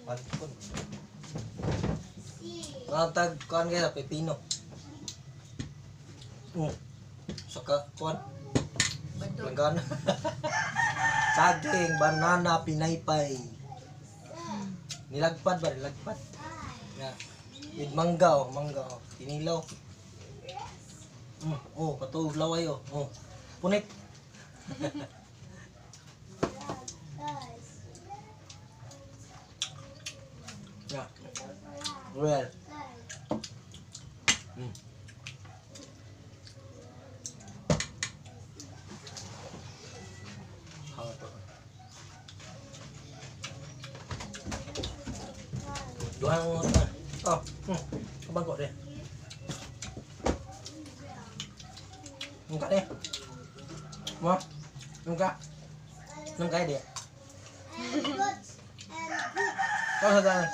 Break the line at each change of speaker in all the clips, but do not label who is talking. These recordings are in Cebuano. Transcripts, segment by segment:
Pantkon. Mga tag kuan kaya pepino. Oh. Saka kuan
Badog.
langgana. Saging, banana, pinaypay. Nilagpad ba? Nilagpad. Ya. With mangga oh, mangga oh. Kinilaw. Oh, katuog laway oh. Oh. Punit. Yeah. Well. How to? Duha ang na. Oh, Kabang ko de. Nungka de. Mo. Nungka. Nungka de. Kau sa daan.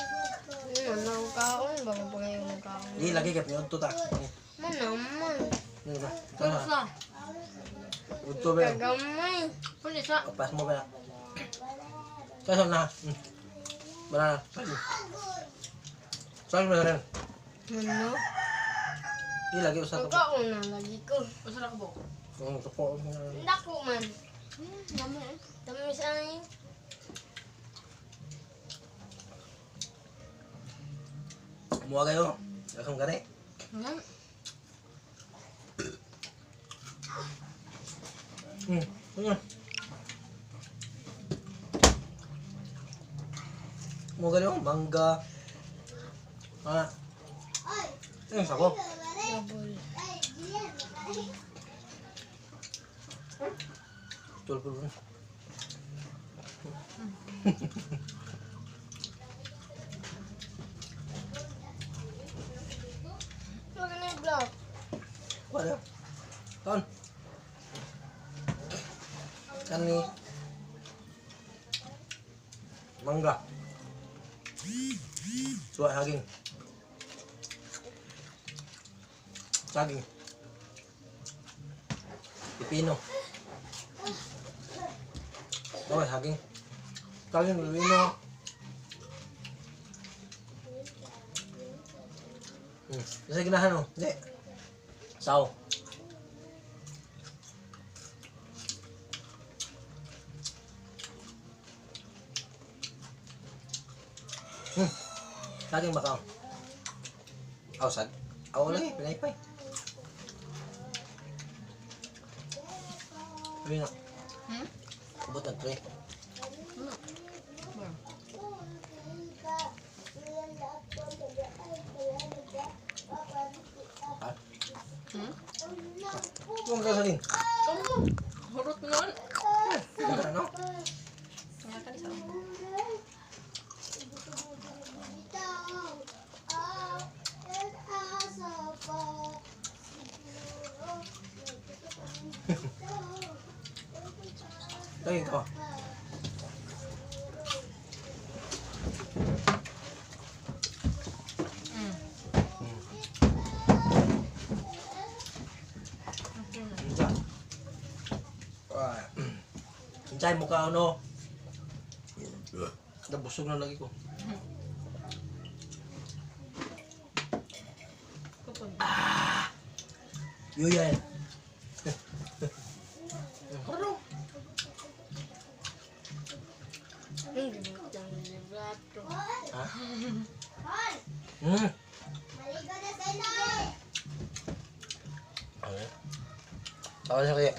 Ano, nagkaon. Bago pa ngayon nagkaon.
Di lagi kay piniudto ta.
Man naman.
Ano ba? Tara.
Sa.
Udto ba?
Kagamay. Puli sa.
Pas mo ba? Kaso na. Banana. Saging. Saging ba rin?
Ano?
Di lagi usa to.
Nagkaon na lagi ko.
Usa na ka buok.
Tuko.
Dako man. Dami eh. Dami sa akin.
Muha kayo. Akong gani.
Nga.
Muha kayo mangga. Ah. Eh, sako.
Double.
Tulpul.
Wag na yung block.
Wala. Ton. Kani. Mangga. Suwa saging. Saging. Pipino. Oh, saging. Saging, pipino. Kasi ginahan oh. Hindi. Saw. Saging bakaw. Aw, sag. Aw, lagi. Pinaypay. Ayun na.
Hmm?
Abot ang tray.
Ano? Ba?
Ha?
Hmm?
Huwag ka saging.
Oh, hurot nun.
Huwag ka na, no?
Nga ka ni sa.
Saging ka.
Okay na.
Unsa? Ah. Unsay mukha ano? Nabusog na lagi ko.
Kupon.
Yuyan. Ano?
Ang gibutang librato.
Ha? Okay. Tawa siya kaya.